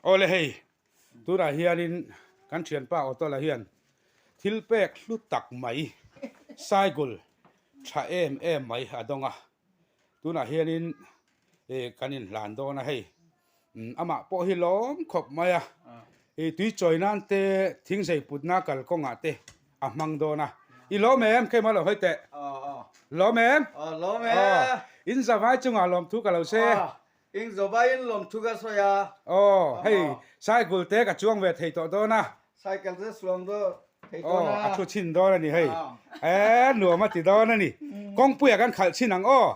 Awle hei, tunah hianin kan thianpa Otawla hian thil pek hlu tak mai cycle tha em em mai a dawng a, tunah hianin kan inhlan dawn a hei. Amah pawh hi lawm khawp mai a, i tui chawi nan te thing zei putna kalkawngah te a hmang dawn a. I lawm em? Keimah lo hawi teh. Lawm em? Lawm e. In zavai chungah lawmthu ka lo se. Ing zawvaiin lawmthu ka sawi a. Aw, hei cycle te ka chuang ve thei tawh dawn a. Cycle te chuang daw thei dawn a. Aw, a thu chhin dawn a ni hei. E, nuam a ti dawn a ni. Kawngpuiah kan khalh chhin ang aw.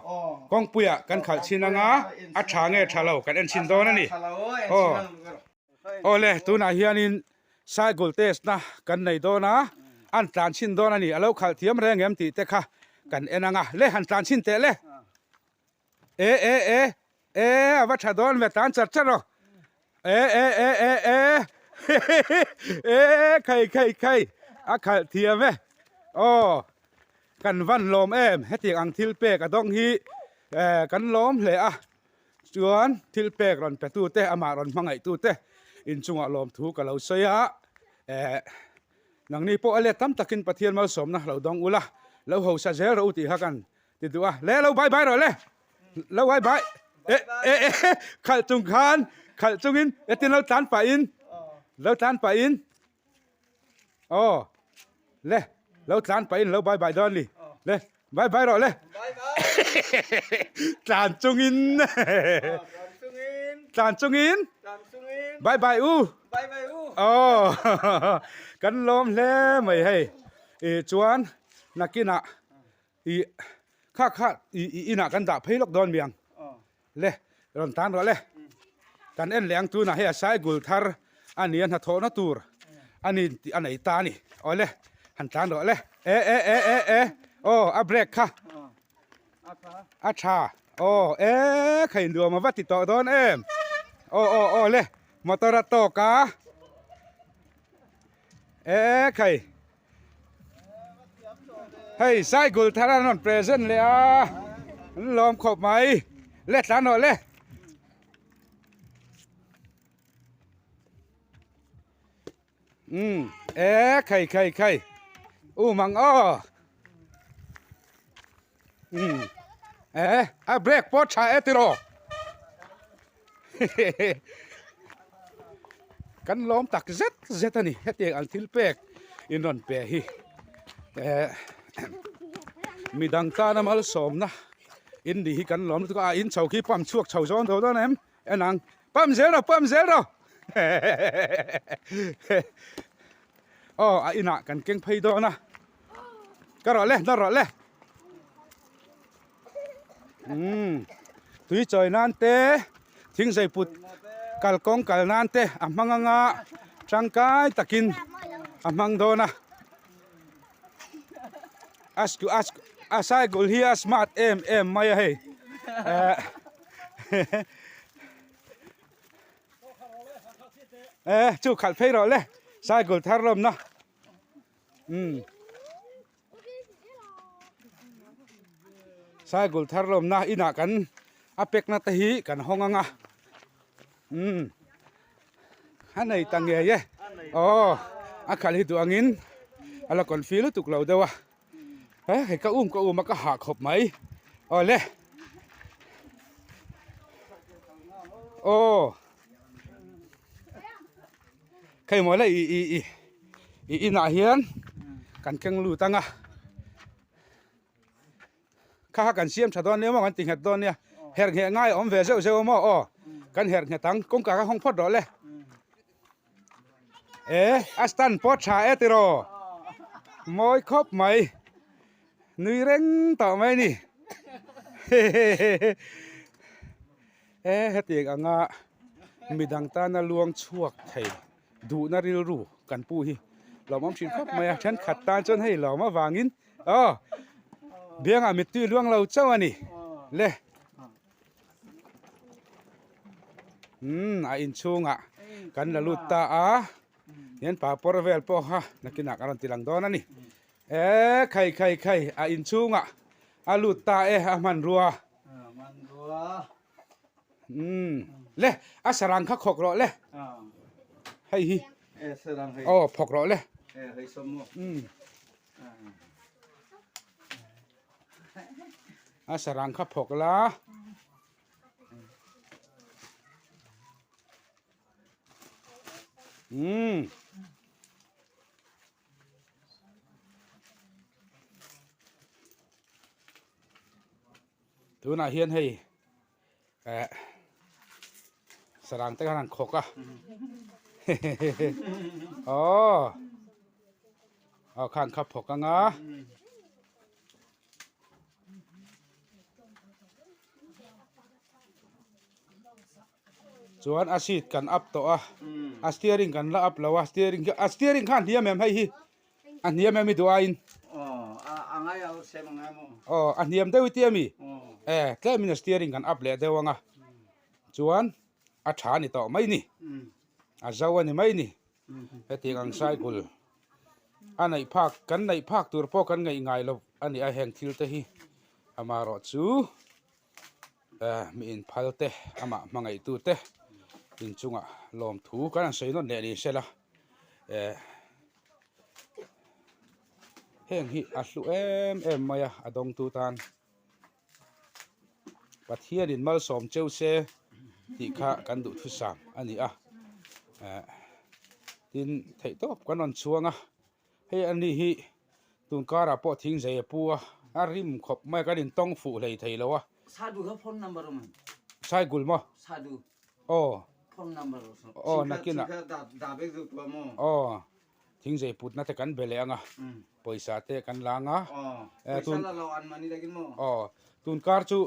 Kawngpuiah kan khalh chhin ang a, a tha nge tha lo kan en chhin dawn a ni. Aw. Aw le, tunah hianin cycle test na kan nei dawn a, an tlan chhin dawn a ni. A lo khalh thiam reng em tih te kha kan en ang a. Le, han tlan chhin teh le. E e e e a va tha dawn ve tan char char aw e e e e e e khai khai khai a khalh thiam e aw kan van lawm em hetiang ang thil pek a dawng hi eh kan lawm hle a chuan thil pek rawn pe tu te amah rawn hmangaih tu te inchungah lawm thu ka lo sawi a eh nangni pawh a let tam takin Pathian malsawmna lo dawng ula lo hausa zel rawh u tih kha kan Ti duh a, le lo bye bye rawh le, lo bye bye, e e e khalh chung khan, khalh chungin e tin lo tlan pahin, lo tlan pahin, aw le lo tlan pahin lo bye bye dawn ni, le bye bye rawh le, tlan chungin, tlan chungin, bye bye u, aw kan lawm hle mai hei, ih chuan nakinah. I kha kha i i inah kan dah phei lawk dawn miang le rawn tan rawh le kan en leh ang tunah hei a saigul thar a ni a hnathawhna tur a ni tih a nei ta a ni aw le han tlan rawh le e e e e e aw a brake kha a tha aw e kha induam a va ti tawh dawn em aw aw aw le motor a tawk a e khai. Hei cycle thar an rawn present leh a an lawm khawp mai le tlan rawh le um e khai khai khai um ang aw um e a brake pawh tha e tiraw Kan lawm tak zet zet a ni hetiang ang thil pek in rawn pe hi eh midang tana malsawmna in ni hi kan lawm lutuk a in chho khi pump chhuak chho zawn tho dawn em en ang pump zel rawh pump zel rawh aw a inah kan keng phei dawn a ka rawh le nawr rawh le. Umm tui chawi nan te thing zei put kalkawng kal nan te a hmang anga tangkai takin a hmang dawn a a a cycle hi a smart em em mai a hei eh eh chu khalh phei rawh le cycle thar lawmna umm. Cycle thar lawmna inah kan a pekna te hi kan hawng ang a umm a nei ta ngei e aw a khalh hi duh angin a la confi lutuk lo deuh a he hei ka um ka um a ka hah khawp mai aw le aw. Hei maw le i i i i inah hian kan keng lut ang a kha kha kan siam tha dawn nia maw kan ti nghet dawn nia herh ngheh ngai a awm ve zeuh zeuh a maw aw kan herh nghet ang kawngka kha hawng phawt rawh le e a stand pawh tha e tiraw mawi khawp mai nui reng tawh mai a ni hehehe. E hetiang anga midang tana luang chhuak thei duhna rilru kan pu hi lawmawm thin khawp mai a thenkhat tan chuan hei lawm avangin aw biangah mittui luang lo chauh a ni le umm a inchhungah kan la lut ta a hian papawr vel pawh kha nakinah kan rawn ti lang dawn a ni e khai khai khai a inchhungah a lut ta e a hmanrua. Umm. Le a sarang kha khawk rawh le. Hei hi. Aw phawk rawh le. A sarang kha phawk la. Umm. Tunah hian hei eh sarang te khan an khawk a aw aw khan kha phawk anga Chuan a seat kan up tawh a, a steering kan la up lo a, steering khi a steering kha a hniam em hei hi a hniam em i duh aiin aw a hniam deuh i tia mi e tlemin a steering kan up leh deuh ang a chuan a tha a ni tawh mai ni a zo a ni mai ni hetiang ang cycle a neih phak kan neih phak tur pawh kan ngaih ngai lo a ni a heng thil te hi amaherawhchu. Mi inphal te amah hmangaihtu te inchungah lawmthu kan han sawi nawn leh ni se la heng hi a hlu em em mai a a dawngtu tan Pathianin malsawm cheu se tih kha kan duhthusam a ni a tin theihtawp kan rawn chhuang a. Hei a ni hi tun karah pawh thing zai a pu a, a rim khawp mai a kan intawng fuh hlei thei lo a. Sadu kha phone number awm em? Saigul maw? Sadu. Aw. Phone number awm. Aw nakinah. Thing kha da vek deuh tawh maw? Aw thing zai putna te kan be leh ang a, pawisa te kan la ang a. Aw pawisa la lo an mahni dakin maw? Aw tun kar chu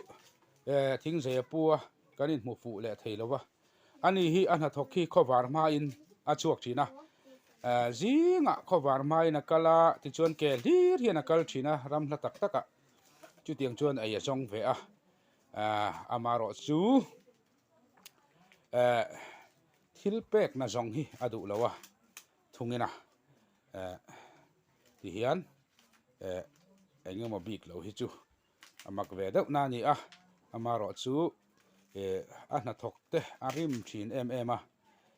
thing zai a pu a, kan inhmu fuh leh thei lo va. Ani hi a hnathawk hi khawvar hmain a chhuak thin a, zingah khawvar hmain a kal a, tichuan ke hlir hian a kal thin a ram hla tak takah chutiang chuan ei a zawng ve a, amaherawh chu thil pekna zawng hi a duh lo a thungin a tihian eng emaw bik lo hi chu. A mak ve deuh na a ni a, amaherawh chu eh a hnathawk te a rim thin em em a,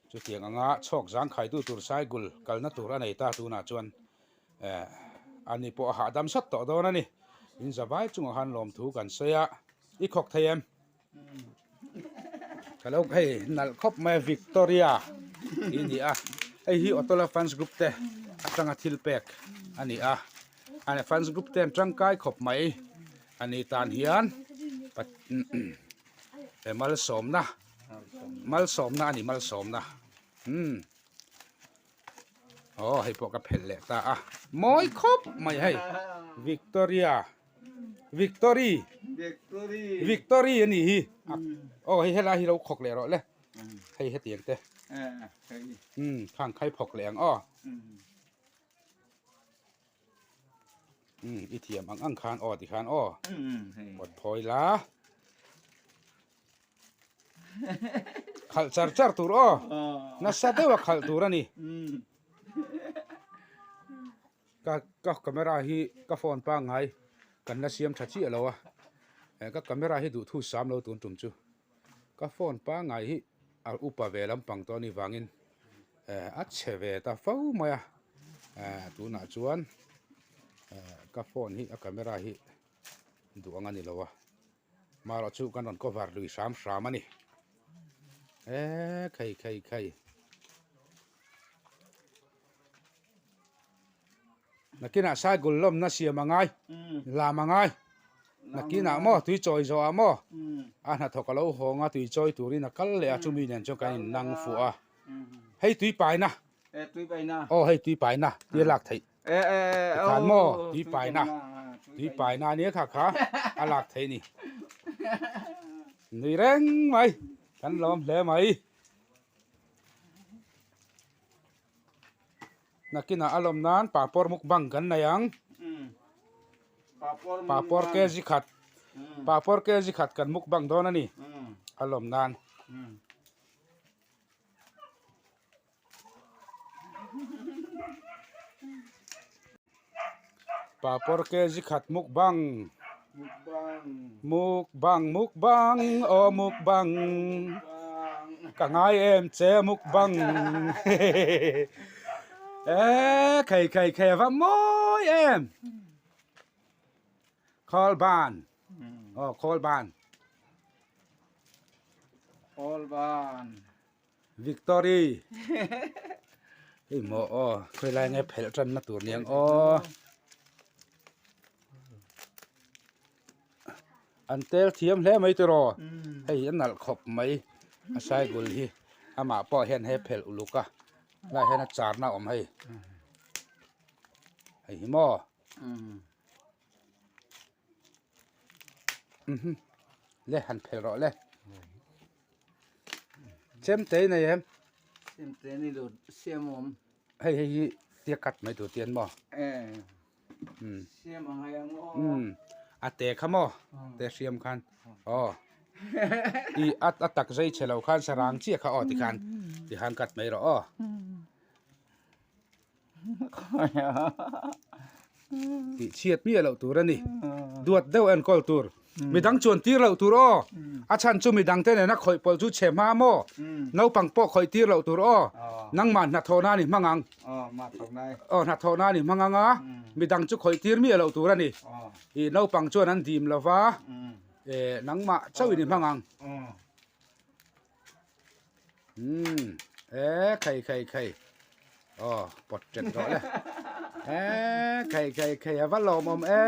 chutiang anga chhawk zang khaitu tur cycle kalna tur a nei ta tunah chuan eh ani pawh a hahdam sat tawh dawn a ni. In zavai chungah khan lawmthu kan sawi a, i khawk thei em? Ka lo hei nalh khawp mai a Victoria tih a ni a, hei hi Otola fans group te atanga thil pek a ni a, a fans group te an tangkai khawp mai a ni tan hian malsawmna malsawmna a ni malsawmna umm aw hei pawh ka phelh leh ta a mawi khawp mai hei Victoria. Victory Victory a nih hi aw hei helai hi lo khawk leh rawh le hei hetiang te umm khang khai phawk leh ang aw umm i thiam ang ang khan aw tikhan aw pawt phawi la khalh char char tur aw nasa deuh a khalh tur a ni. Ka ka camera hi ka phone pangngai kan la siam tha chiah lo a eh ka camera hi duh thu sam lo tun tum chu ka phone pangngai hi a upa ve lampang tawh a nih vangin eh a chhe ve ta fo mai a eh tunah chuan eh ka phone hi a camera hi duh ang a ni lo a marawh chu kan rawn cover lui hram hram a ni eh khai khai khai. Nakinah cycle lawmna siam a ngai, lam a ngai. Nakinah maw tui chawi zawhah maw a hnathawk a lo hawng a tui chawi turin a kal leh a chumi nen chuan kan innang fuh a. Hei tui paina. Aw hei tui paina tui a lak theih. Tikhan maw tui paina tui paina ania kha kha a lak theih a ni. Nui reng mai kan lawm hle mai. Nakinah a lawm nan papawr mukbang kan nei ang. Papawr kg khat papawr kg khat kan mukbang dawn a ni a lawm nan. Papawr kg khat mukbang mukbang mukbang aw mukbang. Ka ngai em che mukbang. E khei khei khei a va mawi em. Khawl ban. Aw khawl ban. Khawl ban. Victory. Hei maw aw khawilai nge phelh tanna tur niang aw. An tel thiam hle mai tiraw hei a nalh khawp mai a cycle hi amah pawh hian he phelh uluk a helaiah hian a charna a awm hei hei hi maw le han phelh rawh le chemte i nei em chemte ni lo siam awm hei hei hi tia cut mai tur tian maw Siam a ngai ang aw. A te kha maw? Te hriam khan. Aw. I a a tak zai chhe lo khan sarang chiah kha aw tikhan tikhan cut mai rawh aw. Tih chhiat miah loh tur a ni. Duat deuh enkawl tur. Midang chuan tir loh tur aw. A chhan chu midang te nena khawih pawlh chu chhe hma maw? Naupang pawh khawih tir loh tur aw. Nangmah hnathawh nan i hmang ang. Aw hnathawh nan i hmang ang a, midang chu khawih tir miah loh tur a ni. I naupang chuan an dim lo va, nangmah chauhin i hmang ang. Umm e khai khai khai aw pawt ṭet rawh le e khai khai khai a va lawmawm e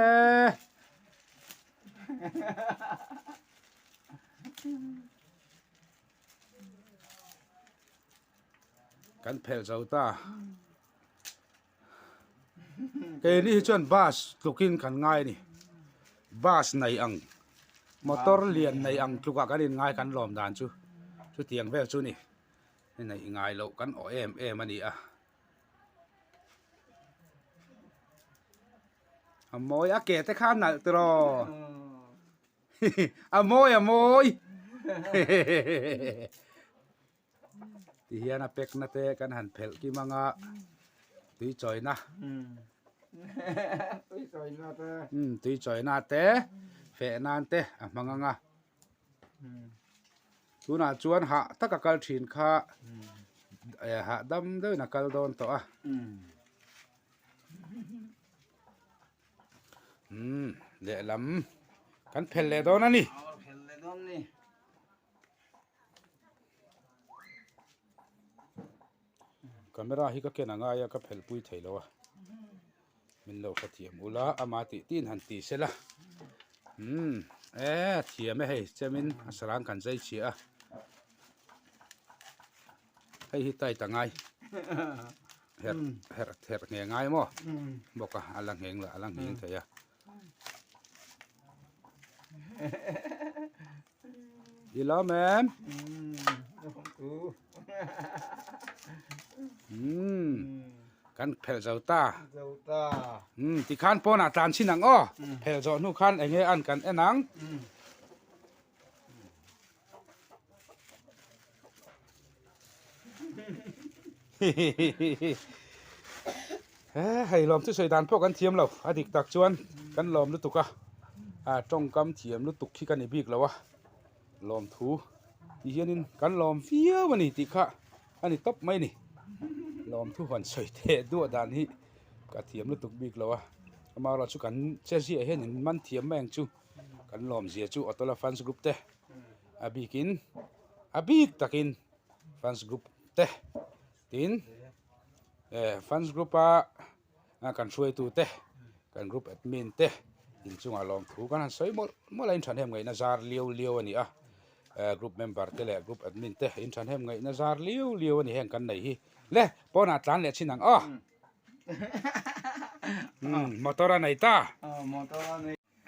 kan phelh zo ta keini hi chuan bus tlukin kan ngai a ni bus nei ang motor lian nei ang tlukah kan inngai kan lawm dan chu chutiang vel chu a ni neih ngai loh kan awh em em a ni a a mawi a ke te kha a nalh tiraw a mawi a mawi. Ti hian a pack na te kan han phelh kim anga tui chawina tui chawina te feh nan te a hmang anga tunah chuan hah taka kal thin kha hahdam deuhin a kal dawn tawh a. Lehlam kan phelh leh dawn a ni. Camera hi ka ken a ngai a ka phelh pui thei lo a min lo hrethiam ula ama tih tin han ti sela umm e thiam e hei chemin a sarang kan zai chhia a hei hi tight a ngai herh herh herh nge ngai maw bawk a a la ngheng la a la ngheng thei a. I lawm em? Kan phelh zo ta. Tikhan pawnah tlan chhin ang aw. Phelh zawh hnu khan enge an kan en ang. He hei lawm chu sawi dan pawh kan thiam lo a dik tak chuan kan lawm lutuk a ah tawngkam thiam lutuk khi ka ni bik lo a lawmthu ti hianin kan lawm viau a ni tih kha a ni tawp mai a ni lawmthu han sawi teh duah dan hi ka thiam lutuk bik lo a amaherawhchu chu kan che ziah hian in man thiam mai ang chu kan lawm zia chu Otola fans group te a bikin a bik takin fans group te tin eh fans group a kan hruaitu te kan group admin te inchungah lawmthu kan han sawi mawlh mawlh a inthahnem ngaihna zar liau liau a ni a eh group member te leh group admin te inthahnem ngaihna zar liau liau a ni heng kan nei hi le pawnah tlan leh chin ang aw motor a nei ta.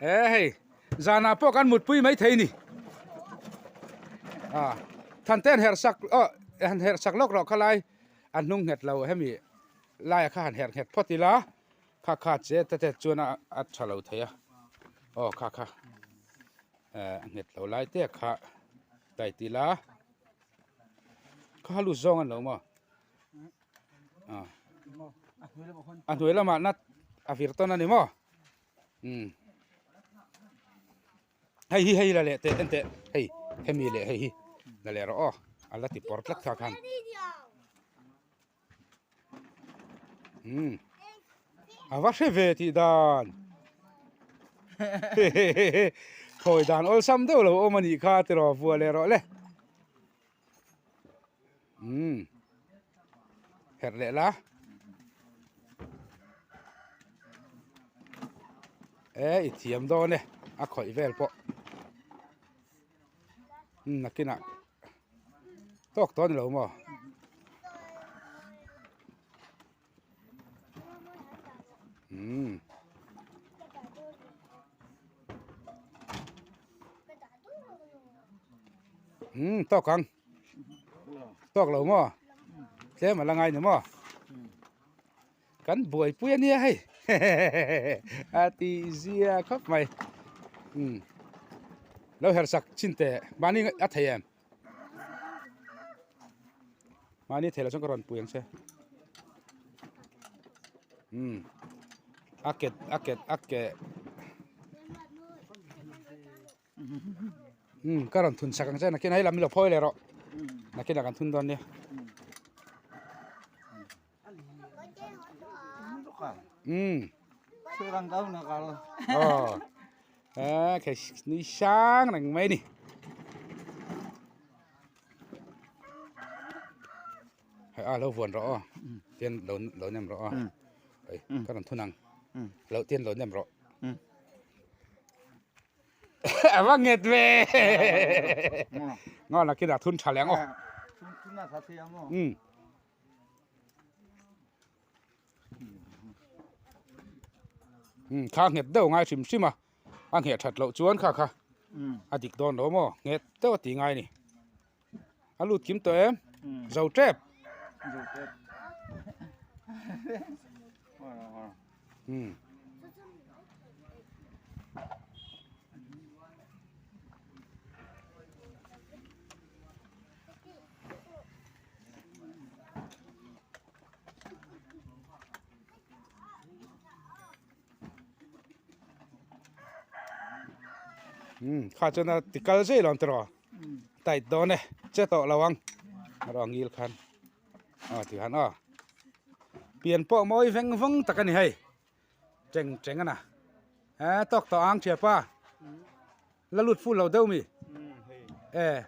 He hei zanah pawh kan mutpui mai thei ni a Thante an herh sak aw han herh sak lawk rawh kha lai a hnung nghet lo hemi laia kha han herh nghet phawt ila kha kha che te te chuan a a tha lo thei a aw kha kha eh a nghet lo lai te kha tight ila kha lut zawng an lo maw a hnuai lamah nut a vir tawn a ni maw. Umm hei hi hei la leh teh en teh hei hemi leh hei hi la leh rawh aw. A la ti pawr tlat kha khan. Umm a va hre ve tih dan khawi dan awlsam deuh lo awm a nih kha tiraw vuah leh rawh le umm herh leh la e i thiam dawn e a khawih vel pawh umm nakinah. Tawk tawh a ni lo maw? Umm. Umm tawk ang. Tawk lo maw? Tlem a la ngai ni maw? Kan buaipui a nia hei a tih zia khawp mai umm lo her sak chin teh mahni a thei em mahni thei lo chuan ka rawn pui ang che umm a ket a ket a ke umm ka rawn thun sak ang che nakin hei lam lo phawi leh rawh nakinah kan thun dawn nia. Umm aw eh khi nui sang reng mai ni hei a lo vuan rawh aw tian lo lo nem rawh aw hei ka rawn thun ang lo tian lo nem rawh a va nget ve ngaw nakinah thun tha leh ang aw umm. Kha nghet deuh ngai hrim hrim a a ngheh that loh chuan kha kha a dik dawn lo maw nghet deuh a tih ngai a ni a lut kim tawh em zo tep umm. Umm kha chuan a ti kal zui lo ang tiraw tight dawn e che tawh lo ang erawh a ngil khan aw ti khan aw pian pawh mawi veng vawng tak a ni hei cheng cheng a na eh tawk tawh ang thiapa la lut full lo deuh mi eh.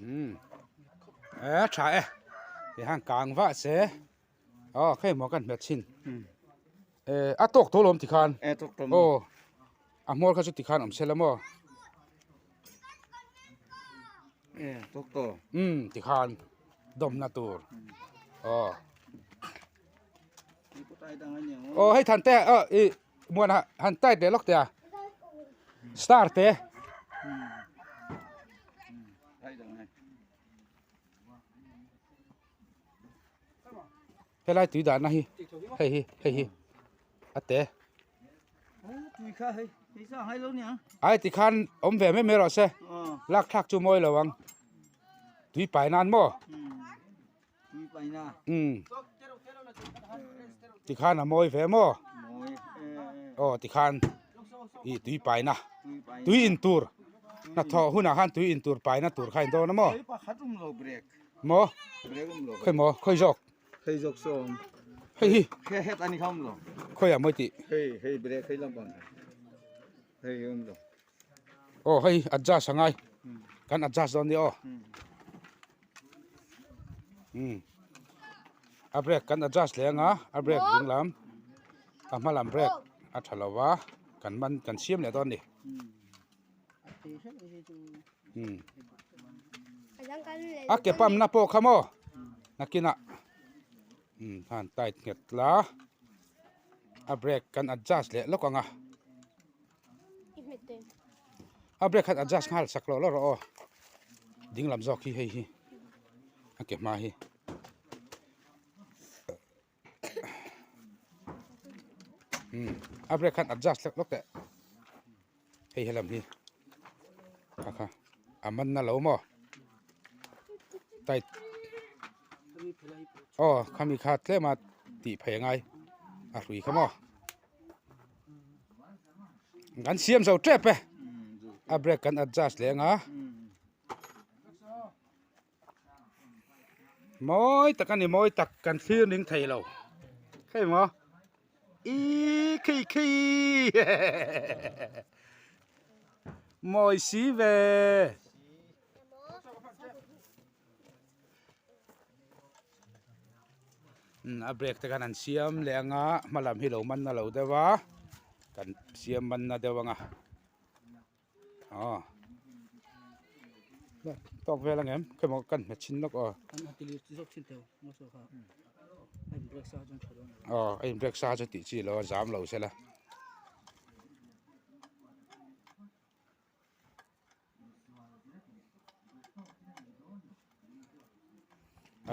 Umm eh tha e ti han kang vah se aw khawi maw kan hmet chhin eh a tawk tawh lawm ti khan aw a hmawr kha chu ti khan awm se la maw umm ti khan dawmna tur aw aw hei than te aw ih muan ah han tight leh lawk teh a star te. Helai tui dahna hi hei hi hei hi a te. Ai tikhan awm ve mai mai rawh se lak thlak chu mawi lo ang tui pai nan maw. Umm tikhan a mawi ve maw aw tikhan ih tui paina tui in tur hnathawh hunah khan tui in tur paina tur kha a in dawn a maw maw khawi maw khawi zawk hei hi khawi ah mawi tih aw hei adjust a ngai kan adjust dawn nia aw umm a brake kan adjust leh anga a brake ding lam a hma lam brake a tha lo va kan man kan siam leh dawn a ni umm a ke pump na pawh kha maw nakinah umm khan tight nghet la a brake kan adjust leh lawk ang a. A brake khan adjust nghal sak loh loh rawh aw ding lam zawk hi hei hi a ke hma hi umm a brake khan adjust hlek hlek teh hei helam hi kha kha a man na lo maw. Tight. Aw khami kha tlem a tih phei a ngai a hrui kha maw. Kan siam zo tep e. A brake kan adjust leh anga. Mawi tak a ni mawi tak kan thlir ning thei lo. Hei maw. Ii khi khi mawi si ve. A brake te khan an siam leh anga hma lam hi lo man na lo deuh a kan siam man na deuh anga aw tawk vel ang em khawimaw kan hmet chhin lawk aw aw a in brake sa chu tih chi lo a zam lo sela.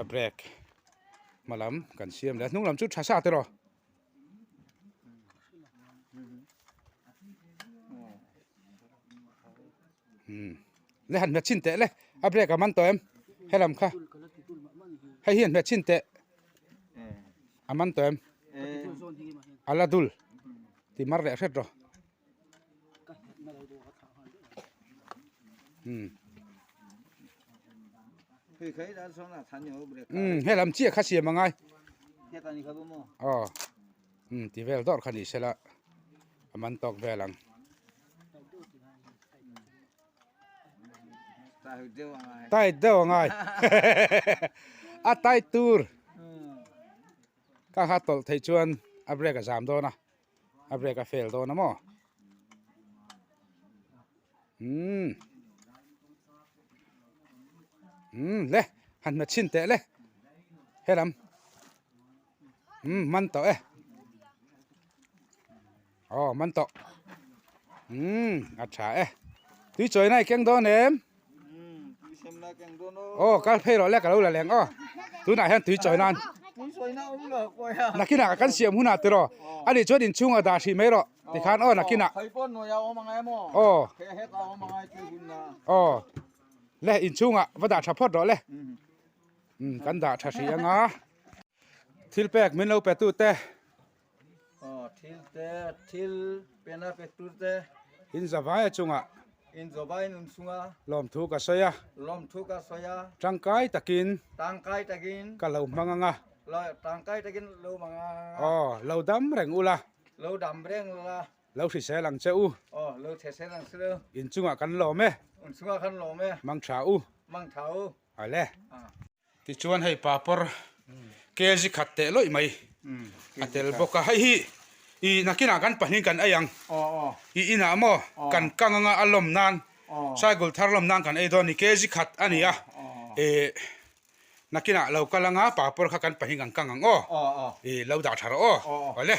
A brake hma lam kan siam leh a hnung lam chu tha sa tiraw umm le han hmet chhin teh le a brake a man tawh em helam kha hei hi an hmet chhin teh a man tawh em a la dul ti mar leh hret rawh. Umm helam chiah kha siam angai aw umm ti vel dawrh kha ni sela a man tawk vel ang tight deuh angai a tight tur ka kha tawlh theih chuan a brake a zam dawn a. A brake a fail dawn a maw? Umm. Umm le han hmet chhin teh le. Helam. Umm man tawh e. Aw man tawh. Umm a tha e. Tui chawi na i keng dawn em? Aw kal phei rawh le ka lo la leng aw tunah hian tui chawi nan nakinah kan siam hunah tiraw ani chuan inchhungah dah hrih mai rawh tikhan aw nakinah aw aw le inchhungah va dah tha phawt rawh le um kan dah tha hrih anga thil pek min lo pe tu te Aw thil te thil pena pe tur te. In zavai a chungah. In zavai nun chunga. Lawmthu ka sawi a. Lawmthu ka sawi a. Tangkai takin. Tangkai takin. Ka lo hmang anga. Lo tangkai takin lo hmang anga. Aw lo dam reng ula. Lo dam reng ula. Lo hrisel ang che u. Aw lo hrisel ang che u. In chungah kan lawm e. In chungah kan lawm e. Mang tha u. Mang tha u. Ale. Tichuan hei papawr kg khat teh lawih mai a tel bawk a, hei hi ih nakinah kan pahnih kan ei ang, ih inah maw kan kang anga a lawm nan cycle thar lawm nan kan ei dawn a ni kg khat a ni a, ih nakinah lo kal anga papawr kha kan pahnih kan kang ang aw, ih lo dah tha rawh aw, awle.